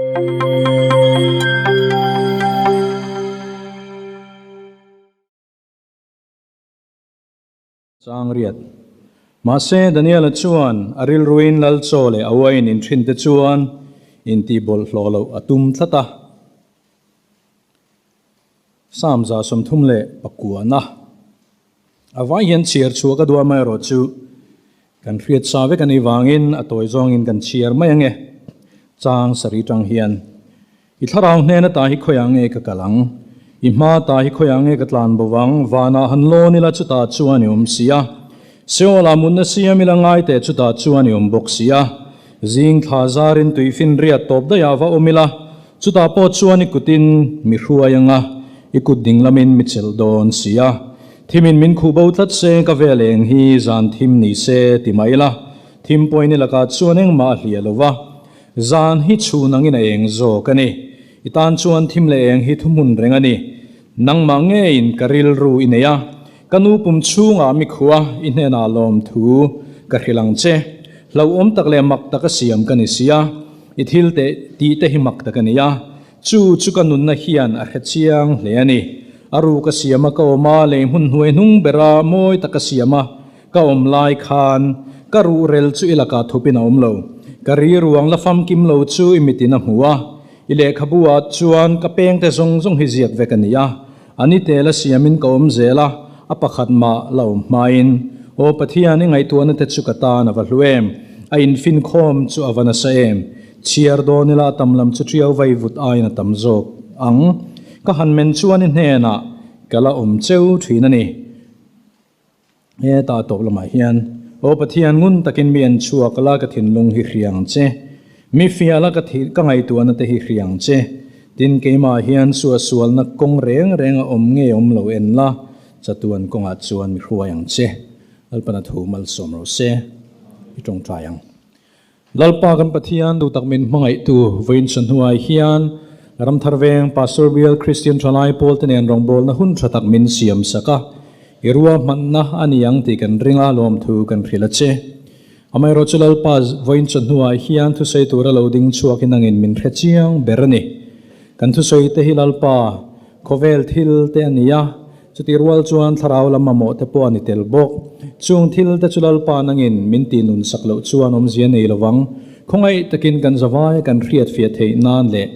Chang riat. Mahse, Daniela chuan a rilruin lal chaw leh a uain inthin te chuan intihbawlhhlawh loh a tum tlat a. Psalm 39 a A vai hian chhiar chhuah ka duh amaherawhchu kan hriat sa vek a nih vangin a tawi zawngin kan chhiar mai ange. Chang sarih tang hian, I thlarau hnena ta hi khawiah nge ka kal ang? I hma ta hi khawiah nge ka tlan bo vang? Vanah han lawn ila chutah chuan i awm si a. Seolah mutna siam ila ngai teh chutah chuan i awm bawk si a. Zing thla zarin tuifin riat tawp daihah va awm ila, Chutah pawh chuan i kutin mi hruai anga, i kut ding lamin mi chelh dawn si a. Thimin min khuh bo tlat se, ka vel eng hi zan thim ni se ti mai la. Thim pawhin i lakah chuan engmah a hliah lo va, zan hi chhun angin a eng zawk a ni. I tan chuan thim leh eng hi thuhmun reng a ni. Nangmah ngeiin ka rilru i nei a, ka nu pum chhungah mi khuh a, i hnenah lawmthu ka hrilh ang che. Hlauhawm tak leh mak taka siam ka ni si a. I thil teh tih te hi mak tak a ni a, chu chu ka nunna hian a hre chiang hle a ni. A ru ka siam a ka awm a, lei hmun hnuai hnung bera mawi tak ka siam a, ka awm lai khan ka ruhrel chu i lakah thupin a awm lo. Ka ri ruang la famkim lo chu i mitin a hmu a, i lehkhabu ah chuan ka peng te zawng zawng hi ziak vek a ni a, a ni tel a siamin ka awm zel a, a pakhat mah la awm hmain. Aw Pathian, i ngaihtuahna te chu ka tan a va hlu em! A infinkhawm chu a va nasa em! Chhiar dawn ila a tam lam chu ṭiau vai vut aiin a tam zawk ang. Ka han men chuan i hnenah ka la awm cheu ṭhin a ni. Heta tawp lamah hian, Aw Pathian, ngun takin mi en chhuak la ka thinlung hi hriang che. Mi fiah la ka ka ngaihtuahna te hi hriang che. Tin, keimah hian suahsualna kawng reng reng a awm nge awm lo en la, chatuan kawngah chuan mi hruai ang che. Lalpana thu malsawm rawh se. I tawngtai ang. Lalpa kan Pathian duhtak min hmangaihtu vawiin chawhnuai hian Ramthar Veng Pastor Bial Kristian Thalai Pawl te nen rawngbawlna hun tha tak min siam sak a, i ruahmanna a ni ang tih kan ring a, lawmthu kan hrilh a che. Amaherawhchu Lalpa vawiin chawhnuai hian thusawi tura lo ding chhuak in angin min hre chiang ber a ni. Kan thusawi te hi Lalpa khawvel thil te a ni a, Chutih rual chuan thlarau lam mamawh te pawh a ni tel bawk. Chung thil te chu Lalpa nangin min tih nun sak loh chuan awmzia nei lovang. Khawngaih takin kan zavai kan hriat fiah theih nan leh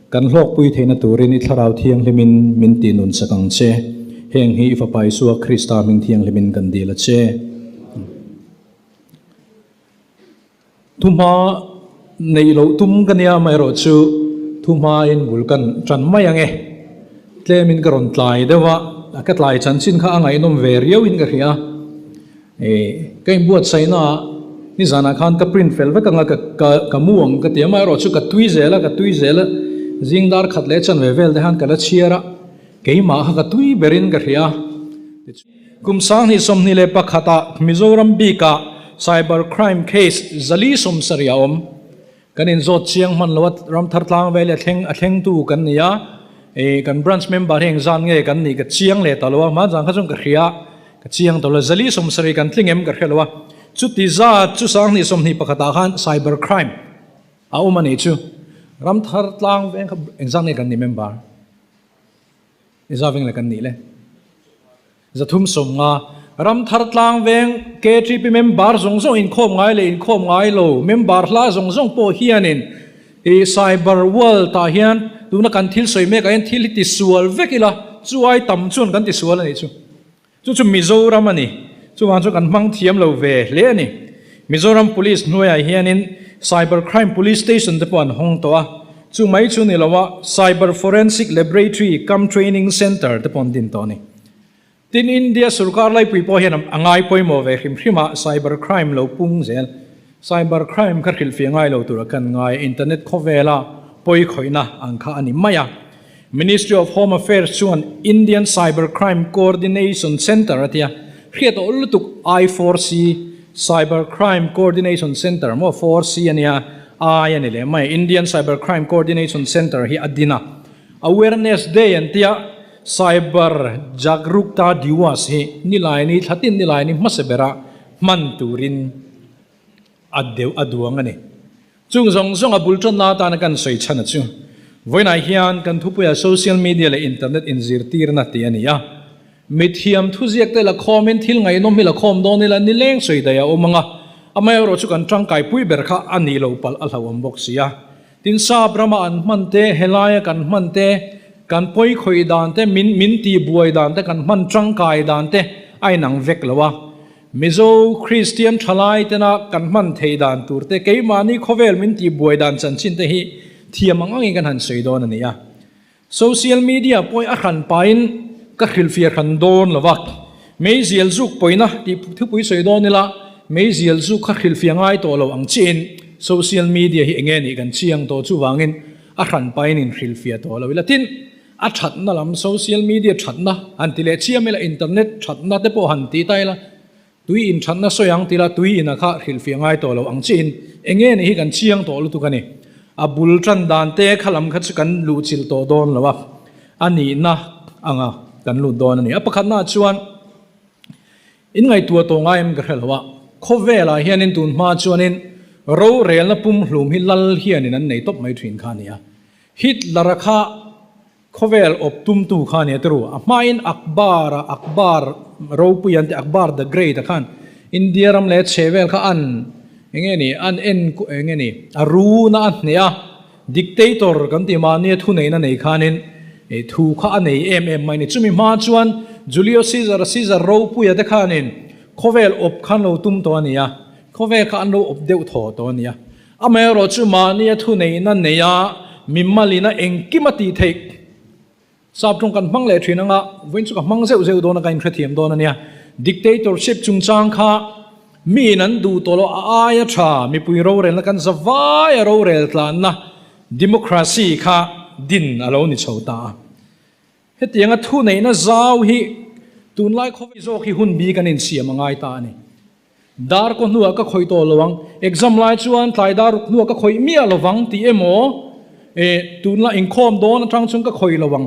kan hlawkpui theihna turin i thlarau thianghlimin min tih nun sak ang che. Heng hi i Fapa Isua Krista hming thianghlimin kan dil a che. Thuhma neih loh tum ka nia amaherawhchu thuhmain bul kan tan mai ang e. Tlemin ka rawn tlai deuh a, ka tlai chanchin kha a ngaihnawm ve riauin ka hria. Ka inbuatsaihna ah nizanah khan ka print fel vek ang a, ka mu ang ka ti a, amaherawhchu ka tui zel a, ka tui zel a, zing dar khat leh chanve vel te khan ka la chhiar a, keimah kha ka tui berin ka hria. Kum 2021 ah Mizoram bikah cyber crime case 470 a awm. Kan inzawt chiang hman lo a, Ramthar tlang vel hi a thleng a thlengtu kan ni a, ih kan branch member hi engzan nge kan nih ka chiang leh ta lo a, hmanzan kha chuan ka hria ka chiang ta lo, 470 kan tling em ka hre lo a, chuti zat chu 2021 ah khan cyber crime a awm a nih chu. Ramthar tlang veng kha engzan nge kan nih member? I za veng le kan nih le. 350 Ramthar tlang veng KTP member zawng zawng inkhawm ngai leh inkhawm ngai lo member hla zawng zawng pawh hianin i cyber world ah hian tuna kan thil sawi mek ah hian thil hi tisual vek ila chu ai tam chuan kan tisual a nih chu. Chu chu Mizoram a ni. Chuvang chu kan hmang thiam lo ve hle a ni. Mizoram Police hnuaiah hianin Cyber Crime Police Station te pawh an hawng tawh a. Chu mai chu ni lo a, Cyber Forensic Laboratory cum Training Centre te pawh an din tawh a ni. Tin, India sorkar laipui pawh hian a ngai pawimawh ve hrim hrim a, Cyber Crime lo pung zel. Cyber Crime kha hrilhfiah ngai lo tura kan ngai, Internet khawvela pawi khawihna ang kha a ni mai a. Ministry of Home Affairs chuan Indian Cyber Crime Coordination Centre a tia, hriat awh lutuk I4C, Cyber Crime Coordination Centre maw 4C a nia, I a ni leh mai, Indian Cyber Crime Coordination Centre hi a din a. Awareness Day an tia, Cyber Jagrukta Diwas hi Nilaini thlatin Nilaini hmasa bera hman turin a deuh a duang a ni. Chung zawng zawng a bul tanna atana kan sawi chhan a chu vawiinah hian kan thupuia social media leh internet inzirtirna tih a ni a. Mithiam thuziakte la khawmin thil ngaihnawm hi la khawm dawn ila nileng sawi daih a awm ang a, amaherawh chu kan tangkaipui ber kha a nih loh palh a hlauhawm bawk si a. Tin sap rama an hman te, helaia kan hman te, kan pawi khawih dan te, min min tihbuai dan te, kan hman tangkai dan te a inang vek lo a. Mizo Kristian thalai tena kan hman theih dan tur te, keimahni khawvel min tihbuai dan chanchin te hi thiam ang angin kan han sawi dawn a ni a. Social media pawhin a hran pahin ka hrilhfiah hran dawn lo va, meizial zuk pawina tih thupui sawi dawn ila, meizial zuk kha hrilhfiah ngai tawh lo ang chiahin social media hi enge nih kan chiang tawh chuvangin a hran pahin inhrilhfiah tawh lo ila. Tin, a thatna lam social media thatna han ti leh chiam ila, internet thatna te pawh han ti ta ila, tui in thatna sawi ang ti ila tui ina kha hrilhfiah ngai tawh lo ang chiahin enge nih hi kan chiang tawh lutuk a ni. A bul tan dan te kha lam kha chu kan luhchilh tawh dawn lo a, a nihna anga kan lut dawn a ni. A pakhatnaah chuan in ngaihtuah tawh ngai em ka hre lo a, khawvelah hianin tun hma chuanin rorelna pumhlum hi lal hianin an nei tawp mai thin kha a ni a. Hitler-a kha khawvel awp tumtu kha a nia turu. A hmain Akbar-a, Akbar ropui an ti, Akbar the Great-a khan India ram leh chhehvel kha an eng nge ni, an en eng nge ni, a runa a hneh a, dictator kan tih mahnia thuneihna nei khanin thu kha a nei em em mai a ni. Chumi hma chuan Julius Caesar-a, Caesar ropuia te khanin khawvel awp khan lo tum tawh a ni a, khawvel kha an lo awp deuh thaw tawh a ni a. Amaherawh chu mahnia thuneihna neia mimalina engkim a tih theih. Sap tawng kan hmang leh thin anga vawiin chu ka hmang zeuh zeuh dawn a ka inhrethiam dawn a nia. Dictatorship chungchang kha miin an duh tawh loh a aia tha mipui rorelna kan zavaia rorel tlanna democracy kha din a lo ni chho ta a. Hetianga thuneihna zau hi tunlai khawvel zawk hi hun bi kan insiam a ngai ta a ni. Dar kaw hnuah ka khawih tawh lo ang, exam lai chuan tlai dar ruk hnuah ka khawih miah lo vang tih emaw, eh, tunla inkhawm dawn atang chuan ka khawih lo ang.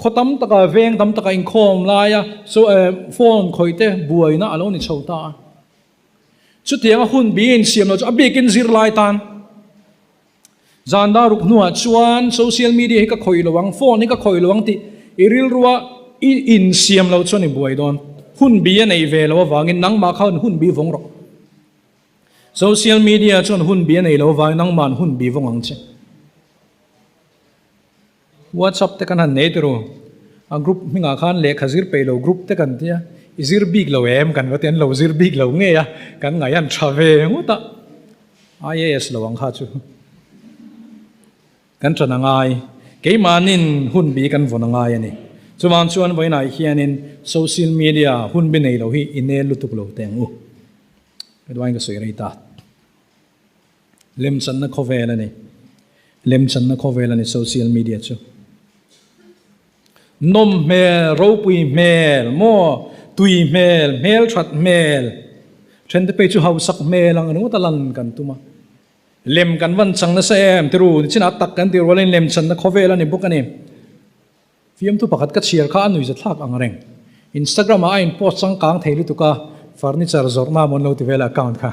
Khaw tam taka, veng tam taka inkhawm laia so, eh, phone khawih te buaina a lo ni chho ta a. Chutianga hun bi insiam lo chu a bikin zirlai tan. Zan dar ruk hnuah chuan social media hi ka khawih lo ang, phone hi ka khawih lo ang tih i rilrua i insiam lo chuan i buai dawn. Hun bi a nei ve lo avangin nangmah khan hun bi vawng rawh. Social media chuan hun bi a nei lo avangin nangma'n hun bi vawng ang che. WhatsApp te kan han nei tiraw? A group hmingah khan lehkha zir peih lo group te kan tia, i zir bik lo em kan va ti, an lo zir bik lo ngei a, kan ngaih an tha ve ngawt a, IAS lo ang kha chu kan tan a ngai, keimahnin hun bi kan vawn a ngai a ni. Chuvang chuan vawiinah hianin social media hun bi nei lo hi i nel lutuk lo teh ang u. Heduain ka sawi rei ta. Lemchanna khawvel a ni. Lemchanna khawvel a ni social media chu. Nawm hmel, ropui hmel, maw, tui hmel, hmel that hmel, thente phei chu hausak hmel ang ringawt a lan kan tum a. Lem kan van chang nasa em tiru, nichinah tak kan tih rualin lemchanna khawvel a ni bawk a ni. Fiamthu pakhat ka chhiar kha a nuihza thlak ang reng. Instagram ah a in post changkang thei lutuk a, furniture zawrhna maw an lo ti vel a account kha.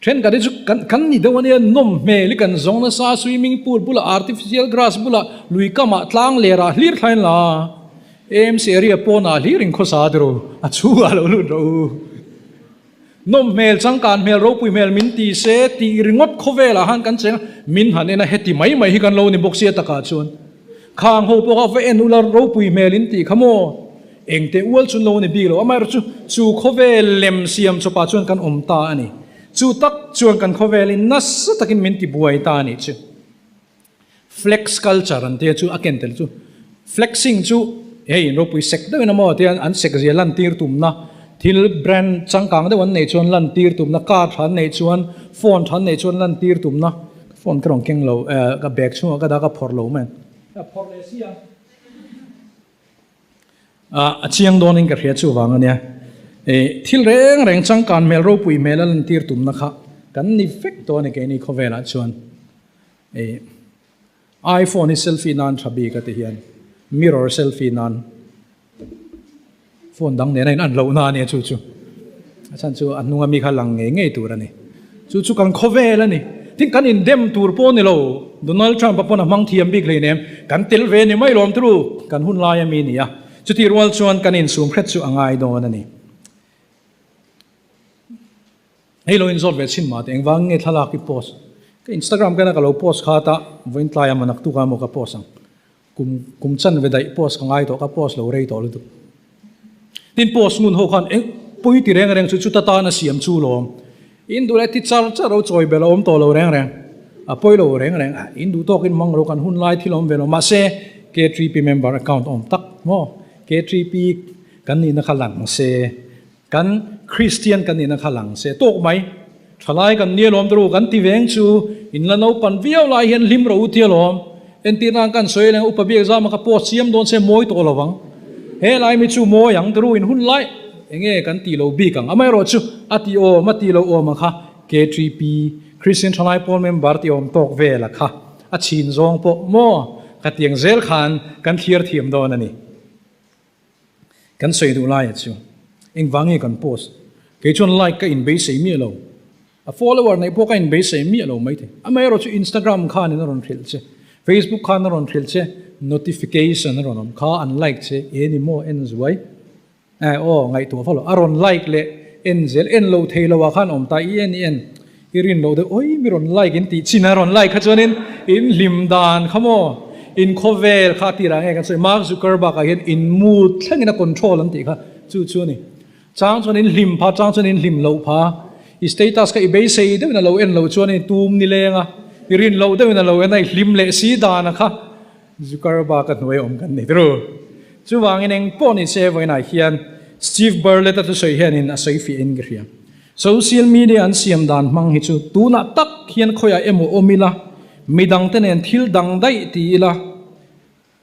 Thenkhat hi chu kan kan ni deuh ania, nawm hmel hi kan zawng nasa, swimming pool bulah, artificial grass bulah, lui kamah, tlang lerah hlir thlain la, AMC area pawnah hlir in khawsa tiraw, a chhungah lo lut rawh u. Nawm hmel, changkan hmel, ropui hmel min ti se tih ringawt khawvelah khan kan cheng a, min han en a, heti mai mai hi kan lo ni bawk sia takah chuan khang ho pawh kha va en ula ropui hmel in tih kha maw? Engte ual chu lo ni bik lo, amaherawhchu chu khawvel lem siam chawpah chuan kan awm ta a ni. Chu tak chuan kan khawvelin nasa takin min tibuai ta a nih chu. Flex culture an tia chu a ken tel chu flexing chu hei in ropui sek deuh in amaw tia an sek zia lan tir tumna thil brand changkang deuh an neih chuan lan tir tumna car tha an neih chuan phone tha an neih chuan lan tir tumna ka phone ka rawn keng lo eh ka bag chhungah ka dah ka phawrh lo mai a phawrh leh si a. A chiang dawnin ka hria chuvang a nia. Thil reng reng changkan hmel ropui hmel a lantir tumna kha kan ni vek tawh a ni keini khawvelah chuan. iPhone hi selfie nan tha bik a ti hian mirror selfie nan. Phone dang nena in an lohna a nia chu chu. A chhan chu a hnunga mi kha lang ngei ngei tur a ni. Chu chu kan khawvel a ni. Tin kan indem tur pawh a ni lo. Donald Trump a pawn a hmang thiam bik hleinem. Kan tel ve ni mai lawm turu. Kan hun lai a mi ni a. Chutih rual chuan kan insum hret chu a ngai dawn a ni. Hei lo inzawt ve chhin mah teh engvang nge thlalak i post? Ka Instagram kena ka lo post kha ta vawiin tlai a maw naktuk a maw ka post ang. Kum kum chan ve daih post ka ngai tawh ka post lo rei tawh lutuk. Tin post ngun ho khan eng pawi ti reng reng chu chuta tan a siam chu lawm. In duh leh ti char char ro chawi bel a awm tawh lo reng reng. A pawi lo reng reng a in duh tawkin mang ro kan hun lai thil awm ve lo mahse K3P member account awm tak maw K3P kan nihna kha lang se Kan Kristian kan nihna kha lang se tawk mai. Thalai kan nia lawm turu kan ti veng chu in la naupan viau lai hian hlim ro u tia lawm. Entir nan kan sawi leng upa biak zama ka post siam dawn se mawi tawh lo vang. He lai mi chu mawi ang turu in hun lai enge kan ti lo bik ang. Amaherawh chu a ti awm a ti lo awm ang kha KTP Kristian Thalai Pawl member ti awm tawk vel a kha a chhin zawng pawh maw ka tiang zel khan kan thliar thiam dawn a ni. Kan sawi duh laia chu engvang nge kan post? Kei chuan like ka inbeisei miah lo. A follower neih pawh ka inbeisei miah lo maithei. Amaherawh chu Instagram khanin a rawn hrilh che, Facebook khan a rawn hrilh che, notification a rawn awm kha an like che, e ni maw en zuai? Eh aw ngaihtuah va lo. A rawn like leh en zel, en lo thei lo ah khan awm ta, i en i en, I rin loh deuh oi mi rawn like in tih chin a rawn like kha chuanin in hlim dan kha maw in khawvel kha a tirah nge kan sawi Mark Zuckerberg ah hian in mood thlengin a control an tih kha chu chu a ni. Chang chuan in hlim pha chang chuan in hlim loh pha i status kha i beisei deuhin a lo en loh chuan i tum ni leng a i rin loh deuhin a lo en a i hlim leh si dan a kha Zuckerberg a hnuai awm kan ni tru. Chuvangin eng pawh ni se vawiinah hian Steve Barlett a thusawi hianin a sawi fiahin ka hria. Social media an siam dan hmang hi chu tunah tak hian khawiah emaw awm ila, midangte nen thil dang daih ti ila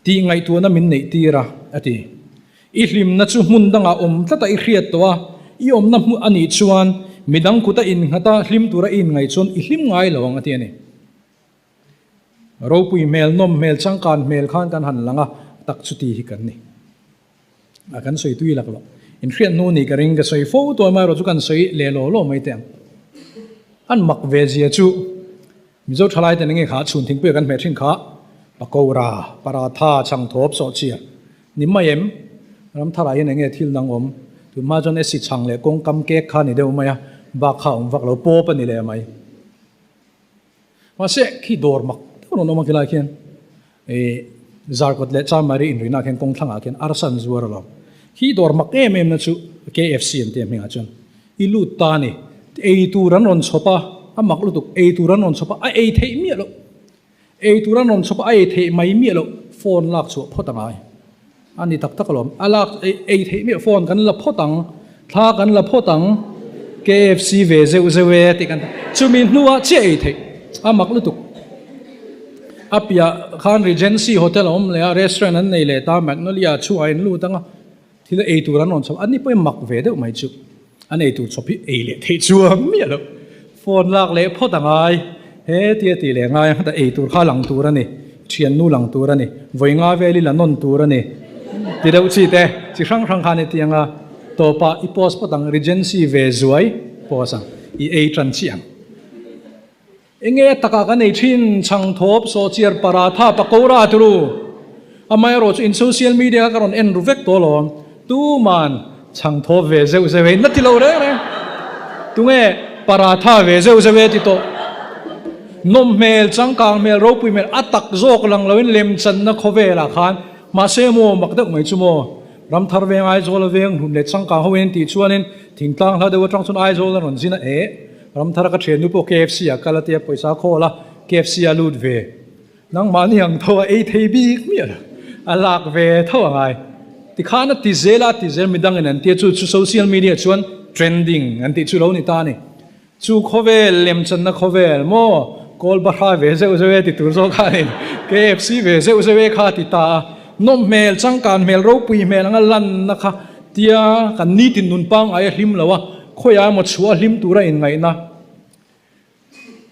tih ngaihtuahna min neih tir a, a ti. I hlimna chu hmun dangah awm tlata i hriat tawh a, i awmna hmu a nih chuan midang kuta innghata hlim tura i inngaih chuan i hlim ngai lo ang, a ti a ni. Ropui hmel, nawm hmel, changkan hmel khan kan han lang a, tak chuti hi kan ni. A kan sawi tui lak lo. In hriat hnu nih ka ring ka sawi fo tawh amaherawh chu kan sawi leh law law mai teh ang. An mak ve zia chu Mizo thalai ten enge kha chhun thingpuia kan hmeh thin kha pakora, paratha, chhangthawp, sawhchiar ni mai em? Ramtharah hian enge thil dang awm? Tun hma chuan esi chhang leh kawngkam kek kha ni deuh mai a, bak kha awm vak lo, pawp a ni leh mai. Mahse khi dawr mak deuh rawn awm a khilai khian ih Zarkawt leh Chamari inrinah khian kawng thlangah khian arsa an zuar alawm. Khi dawr mak em em na chu KFC an tia hmingah chuan i lut ta a ni. Ei tur an rawn chhawp a, a mak lutuk ei tur an rawn chhawp a, a ei theih miah loh. Ei tur an rawn chhawp a, a ei theih mai miah loh. Phone lak chhuah phawt a ngai. A ni tak tak alawm. A lak ei theih miah phone kan la phawt ang, thla kan la phawt ang, KFC ve zeuh zeuh e tih kan chumi hnuah chiah ei theih a mak lutuk. A piah khan Regency Hotel a awm leh a, restaurant an nei leh ta, Magnolia chhuah in lut ang a, thil ei tur an rawn chhawp, an ni pawhin mak ve deuh mai chu. An ei tur chhawp hi ei leh theih chuang miah loh. Phone lak leh phawt a ngai. He tia tih leh ngai ang ta ei tur kha lang tur a ni. Thiannu lang tur a ni. Vawi nga vel i la nawn tur a ni. Ti deuh chi te, chi hrang hrang khan i ti ang a. Tawpah i post phawt ang, Regency ve zuai post ang. I ei tan chiah ang. Enge takah kan ei thin, chhangthawp, sawhchiar, paratha, pakora turu. Amaherawh chu in social media kha ka rawn en ru vek tawh alawm. Tuman chhangthawp ve zeuh zeuh e, in la ti lo reng reng. Tunge paratha ve zeuh zeuh e ti tawh. Nawm hmel, changkang hmel, ropui hmel a tak zawk lang loin lemchanna khawvelah khan mahse maw mak deuh mai chu maw. Ramthar veng Aizawl a veng hlun leh changkang ho in tih chuanin thingtlang hla deuh atang chuan Aizawl a rawn zin a eh. Ramthar ka thiannu pawh KFC ah kal a tia pawisa khawl a KFC ah lut ve. Nangmahni ang tho a ei thei bik miah lo. A lak ve tho a ngai. Tikhan a ti zel a ti zel midangin an tia chu chu social media chuan trending an tih chu lo ni ta a ni. Chu khawvel lemchanna khawvel maw kawl bahra ve zeuh zeuh e ti tur zawk khanin KFC ve zeuh zeuh e kha ti ta a. Nawm hmel, changkan hmel, ropui hmel anga lanna kha tia kan nitin nun pangngai a hlim lo a, khawiah emaw chhuah a hlim tura inngaihna,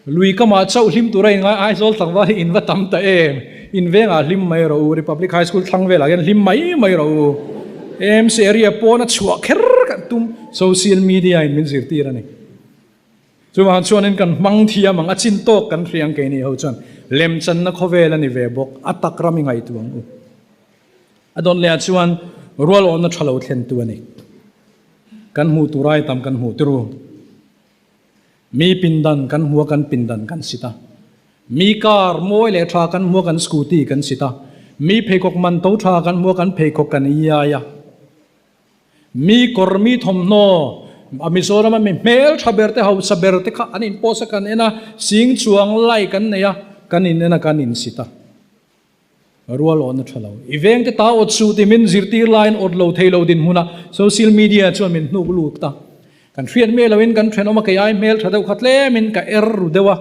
lui kamah chauh hlim tura inngai Aizawl tlangval hi in va tam ta em? In vengah hlim mai rawh u, Republic High School thlang velah hian hlim mai mai rawh u. AMC area pawna chhuah kher kan tum social media in min zirtir a ni. Chuvang chuanin kan hmang thiam ang, a chin tawk kan hria ang keini ho chuan lemchanna khawvel a ni ve bawk, a tak ram i ngaihtuah ang u. A dawn lehah chuan rual awhna tha lo thlentu a ni. Kan hmuh tur ai tam kan hmuh tiru. Mi pindan kan hmu a kan pindan kan sit a. Mi car mawi leh tha kan hmu a kan scooty kan sit a. Mi pheikhawk man to tha kan hmu a kan pheikhawk kan iai a. Mi kawr mi thawmhnaw a Mizoram a mi hmel tha ber te hausa ber te kha an in post a kan en a, sing chuang lai kan nei a, kan in en a kan in sit a. Rual awhna tha lo. I vengte ta awt suh ti min zirtir laiin awt lo thei lo dinhmunah social media chuan min hnuk lut ta. Kan hriat miah loin kan thenawm a kei ai hmel tha deuh kha tlemin ka er ru deuh a,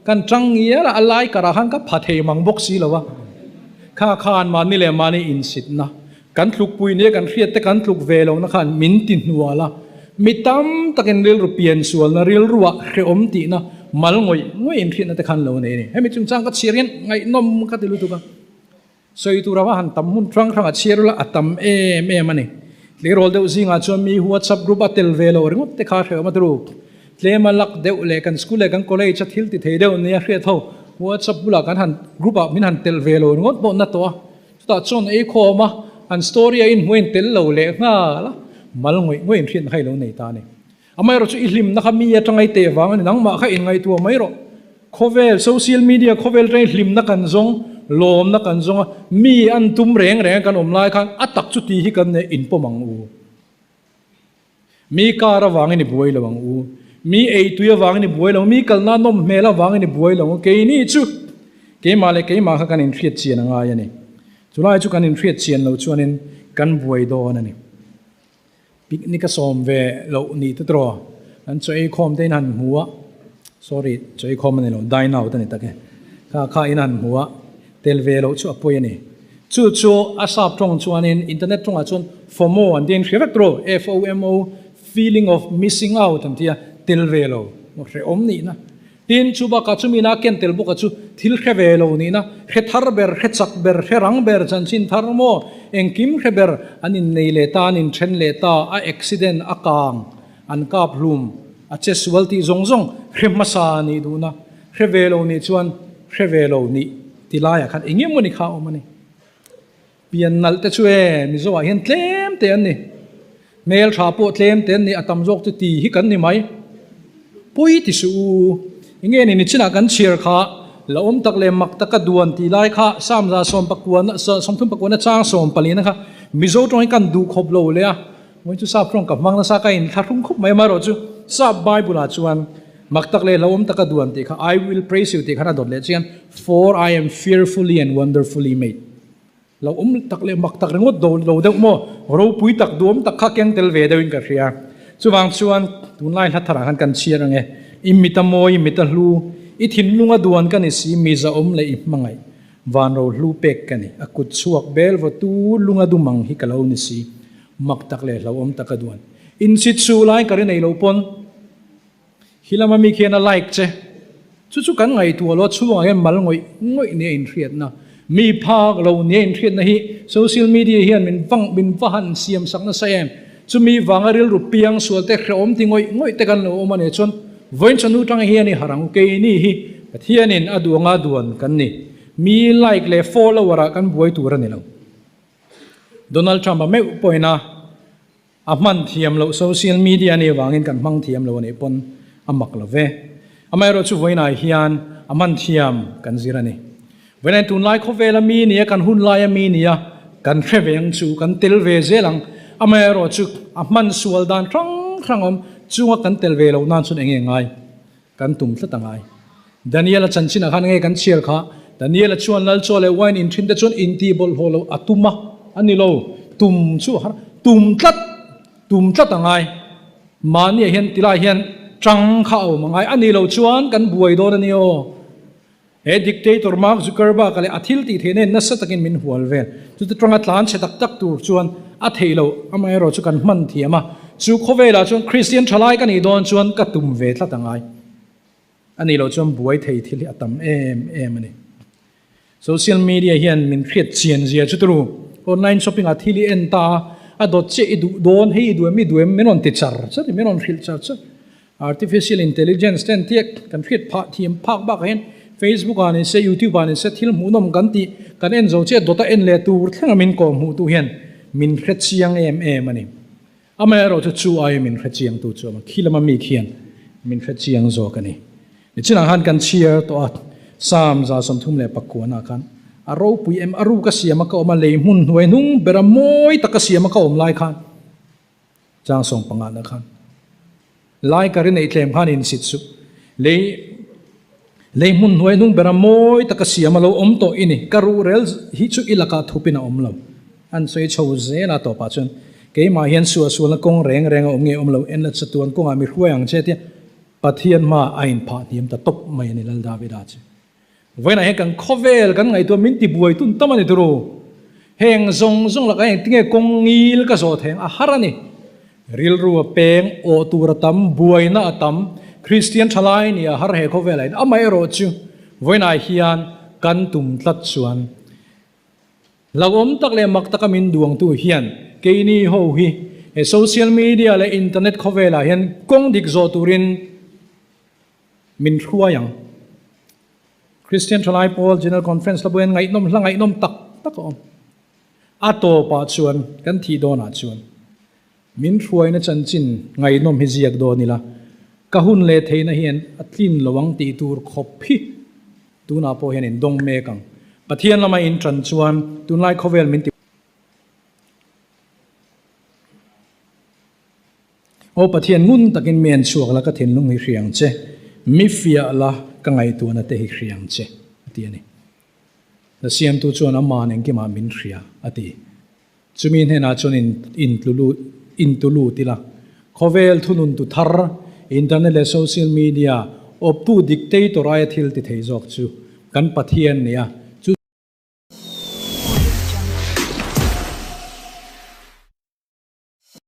kan tang ngial a, a lai karah khan ka pha thei mang bawk si lo a. Kha khan mahni leh mahni insitna, kan tlukpui nia kan hriat te kan tluk ve lohna khan min ti hnual a. Mi tam takin rilru piansualna, rilruah hrehawm tihna, mal ngawih ngawih inhriatna te khan lo nei a ni. Hemi chungchang ka chhiar hian ngaihnawm ka ti lutuk a. Sawi tur ava han tam hmun hrang hrang a chhiar ula a tam em em a ni. Tleirawl deuh zingah chuan mi WhatsApp group a tel ve lo ringawt te kha hrehawm a turu. Tlem a lak deuh leh kan school leh kan college a thil ti thei deuh nia hriat ho WhatsApp bulah kan han group ah min han tel ve lo ringawt pawh na tawh a. Chutah chuan ei khawm a, an story a inhmuh a intel lo leh nghal a, mal ngawih ngawih inhriatna kha i lo nei ta a ni. Amaherawh chu i hlimna kha mi atanga i teh vang a ni, nangmah kha inngaihtuah mai rawh. Khawvel, social media khawvel atanga i hlimna kan zawng, lawmna kan zawng a, mi an tum reng reng a kan awm lai khan a tak chu ti hi kan nei inpawm ang u. Mi kar avangin i buai lo ang u. Mi eitui avangin i buai lo ang, mi kalna nawm hmel avangin i buai lo ang u. Keini chu keimah leh keimah kha kan inhriat chian a ngai a ni. Chulai chu kan inhriat chian lo chuanin kan buai dawn a ni. Picnic a sawm ve loh ni te tawh an chaw ei khawm te in han hmu a, sorry chaw ei khawm a ni lo, dine out a ni tak e, kha kha in han hmu a, tel ve loh chu a pawi a ni. Chu chu a sap tawng chuanin internet tawngah chuan FOMO an tiin hria vek tawh, F-O-M-O, feeling of missing out an ti a, tel ve lo, hrehawm nihna. Tin, chu bakah chu mina ken tel bawka chu thil hre ve lo nihna, hre thar ber, hre chak ber, hre rang ber, chanchin thar maw, engkim hre ber, an innei leh ta, an inthen leh ta, a accident, a kang, an kap hlum, a che sual tih zawng zawng hre hmasa nih duhna, hre ve lo nih chuan hre ve lo nih ti laiah khan eng emawni kha a awm a ni. Pian nalh te chu e, Mizo ah hian tlem te an ni. Hmel tha pawh tlem te an ni, a tam zawk chu ti hi kan ni mai. Pawi ti suh u, enge ni nichinah kan chhiar kha, la awm tak leh mak taka duan tih lai kha Samza sawmpakuana, 34 chang sawmpalina kha Mizo tawng hi kan duh khawp lo leh a, Vawiin chu sap tawng ka hmang nasa ka inthlahrung khup mai amaherawh chu sap Bible ah chuan mak tak leh hlauhawm taka duan tih kha I will praise you tih khan a dawt leh chian for I am fearfully and wonderfully made. Hlauhawm tak leh mak tak ringawt do lo deuh maw ropui tak duhawm tak kha keng tel ve deuhin ka hria. Chuvang chuan tunlai hla tharah khan kan chhiar ang e. I mit a mawi, i mit a hlu, i thinlung a duan ka ni si, miza awm leh i hmangaih. Van ro hlu pek ka ni. A kut chhuak bel vaw tu lunga dum ang hi ka lo ni si. Mak tak leh hlauhawm tak a duan. Inchit suh lai ka ri nei lo pawn. Hi lama mi khian a like che. Chu chu kan ngaihtuah lo a chhungah hian mal ngawih ngawih nia inhriatna, mi phak lo nia inhriatna hi social media hian min vang min va han siam sak nasa em. Chumi vanga rilru piang sual te hrehawm ti ngawih ngawih te kan lo awm a nih chuan vawiin chawhnu tang hian i harh ang keini hi Pathianin a duanga duan kan ni. Mi like leh follower ah kan buai tur a ni lo. Donald Trump a meuh pawhin a a hman thiam loh social media a nih avangin kan hmang thiam lo a nih pawn a mak lo ve. Amaherawh chu vawiinah hian a hman thiam kan zir a ni. Vawiinah tunlai khawvela mi nia kan hun laia mi nia kan hre ve ang chu kan tel ve zel ang. Amaherawh chu a hman sual dan hrang hrang awm chunga kan tel ve loh nan chuan eng nge ngai? Kan tum tlat a ngai. Daniel-a chanchinah khan nge kan chhiar kha? Daniel-a chuan lal chaw leh wine in thin te chuan inti bawlhhlawh lo a tum a, a ni lo. Tum chu a har. Tum tlat, tum tlat a ngai. Mahniah hian tilai hian tang kha a awm a ngai. A ni lo chuan kan buai dawn a ni aw. He dictator Mark Zuckerberg-a leh a thil tih theihna hian nasa takin min hual vel. Chuti tanga tlan chhe tak tak tur chuan a theih loh, amaherawh chu kan hman thiam a. Chu khawvelah chuan Kristian thalai ka nih dawn chuan ka tum ve tlat a ngai. A nih loh chuan buai thei thil hi a tam em em a ni. Social media hian min hriat chian zia chu turu. Online shopping ah thil i en ta a, A dawt chiah i duh dawn, hei i duh em, i duh em min rawn ti char char, min rawn hrilh char char. Artificial intelligence te an tia kan hriat phah thiam phak bakah hian Facebook ah ni se, YouTube ah ni se thil hmuhnawm kan tih kan en zo chiah dawta en leh tur thlenga min kawh hmuh tu hian min hre chiang em em a ni. Amaherawhchu chu aia min hre chiang tu chu a awm a, khi lama mi khian min hre chiang zawk a ni. Nichinah khan kan chhiar tawh a, Psalm 39 ah khan a ropui em a ruk a siam a ka awm a, lei hmun hnuai hnung bera mawi taka siam a ka awm lai khan Chang sawng pangana khan lai ka ri neih tlem khan insit suh. Lei lei hmun hnuai hnung bera mawi taka siam a lo awm tawh i ni. Ka ruhrel hi chu i lakah thupin a awm lo. An sawi chho zel a tawpah chuan keimah hian suahsualna kawng reng reng a awm nge awm lo en la chatuan kawngah mi hruai ang che tia Pathian hmaah a inphah hniam ta tawp mai a ni Lal Davida chu. Vawiinah hian kan khawvel kan ngaihtuah min tibuai tun tam a ni turu. Heng zawng zawng lakah hian engtinge kawng ngil ka zawh thei ang a har a ni. Rilru a peng, awh tur a tam, buaina a tam, Kristian thalai ni a har he khawvelah hian amaherawh chu vawiinah hian kan tum tlat chuan hlauhawm tak leh mak taka min duangtu hian keini ho hi he social media leh internet khawvelah hian kawng dik zawh turin Min hruai ang. Kristian Thalai Pawl General Conference la buaiin ngaihnawm hla ngaihnawm tak tak a awm. A tawpah chuan kan thih dawnah chuan min hruaina chanchin ngaihnawm hi ziak dawn ila, ka hun leh theihna hian a tlin lo ang tih tur khawp hi tunah pawh hian in dawng mek ang. Pathian lama in tan chuan tunlai khawvel min ti. Aw Pathian, ngun takin mi en chhuak la, ka thinlung hi hriang che, mi fiah la, ka ngaihtuahna te hi hriang che, a ti a ni. La siamtu chuan Aman engkimah min hria, a ti. Chumi hnenah chuan in intlu intu lut ila, khawvel thununtu thar, internet leh social media awptu dictator aia thil ti thei zawk chu kan Pathian nia.